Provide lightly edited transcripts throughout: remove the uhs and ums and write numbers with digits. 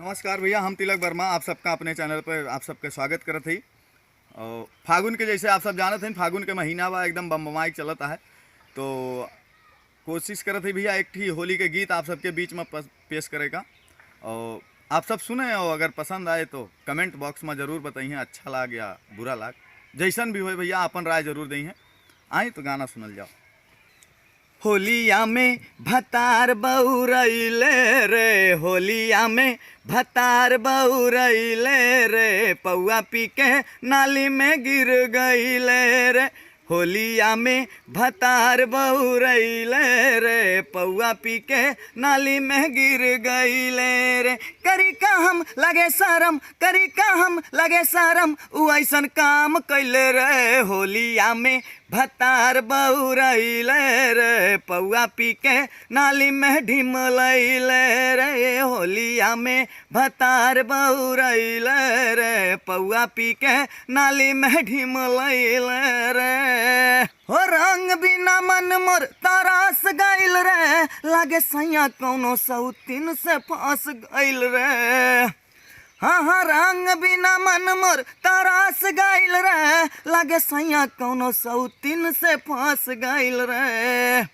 नमस्कार भैया, हम तिलक वर्मा आप सबका अपने चैनल पर आप सबके स्वागत करत हई। और फागुन के जैसे आप सब जानत हन, फागुन के महीना बा, एकदम बमबमाई चलता है। तो कोशिश करत हई भैया एक ठी होली के गीत आप सबके बीच में पेश करे का, और आप सब सुने और अगर पसंद आए तो कमेंट बॉक्स में ज़रूर बताइए, अच्छा लाग या बुरा लाग, जैसन भी हो भैया अपन राय जरूर दी है। आई तो गाना सुनल जाओ। होलिया में भतार बउरैले रे, होलिया में भतार बउरैले रे, पौआ पी के नाली में गिर गईले रे। होलिया में भतार बउरैले रे, पौआ पी के नाली में गिर गईले रे। करी का हम लगे शरम, करी का हम लगे शरम, उ ऐसन काम कैले रे। होलिया में भतार बउरैले रे, पौआ पी के नाली में ढिमलैले रे। होलिया में भतार बउरैले रे, पौआ पी के नाली में ढिमलैले रे। हो रंग बिना मन मोर तरास गइल रे, लागे सैया कौनो सौतीन से फंस गइल रे। हाँ हाँ, रंग बिना मन मोर तरास गइल रे, लागे सैया कौनो सौतीन से फंस गइल रे।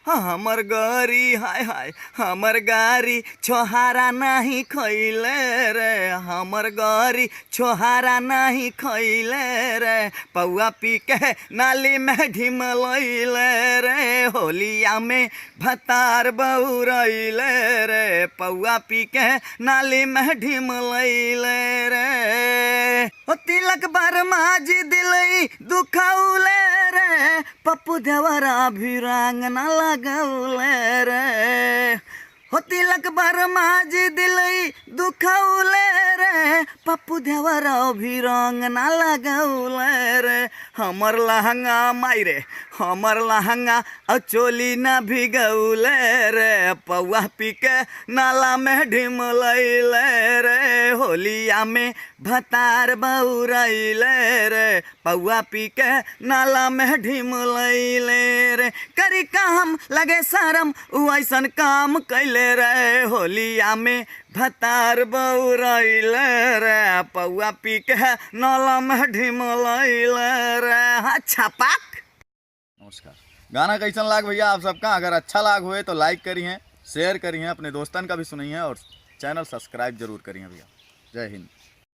हाँ, हमर गरी हाय हाय, हमर गारी छोहारा नाही खैले रे, हमर गरी छोहारा नाही खैले रे, पौआ पी के नाली में ढिमलैले रे। होलिया में भतार बउरैले रे, पौआ पी के नाली में ढिमलैले रे। ओ तिलक बर्मा जी दिलई दुखौले रे, पप्पू देवरा भी रंग न लगौले रे। हो तिलक बर्मा जी दिलई दुखौले रे, पप्पू देवरा भी रंग न लगौले रे। हमर लहंगा माई रे, हमर लहंगा और चोली न भिगौले रे, पौआ पी के नाला में ढिमलैले रे। होलिया में भतार बउरैले रे, पौआ पी के नाला में ढिमलैले रे। करी का हम लगे शरम, उ ऐसन काम कैले रे। होलिया में भतार बउरैले रे, पौआ पी के नाला में ढिमलैले रे। हाँ, छपाक। नमस्कार। गाना कैसन लाग भैया आप सबका? अगर अच्छा लाग हुए तो लाइक करिए, शेयर करिए, अपने दोस्तन का भी सुनिए और चैनल सब्सक्राइब जरूर करिए भैया। जय हिंद।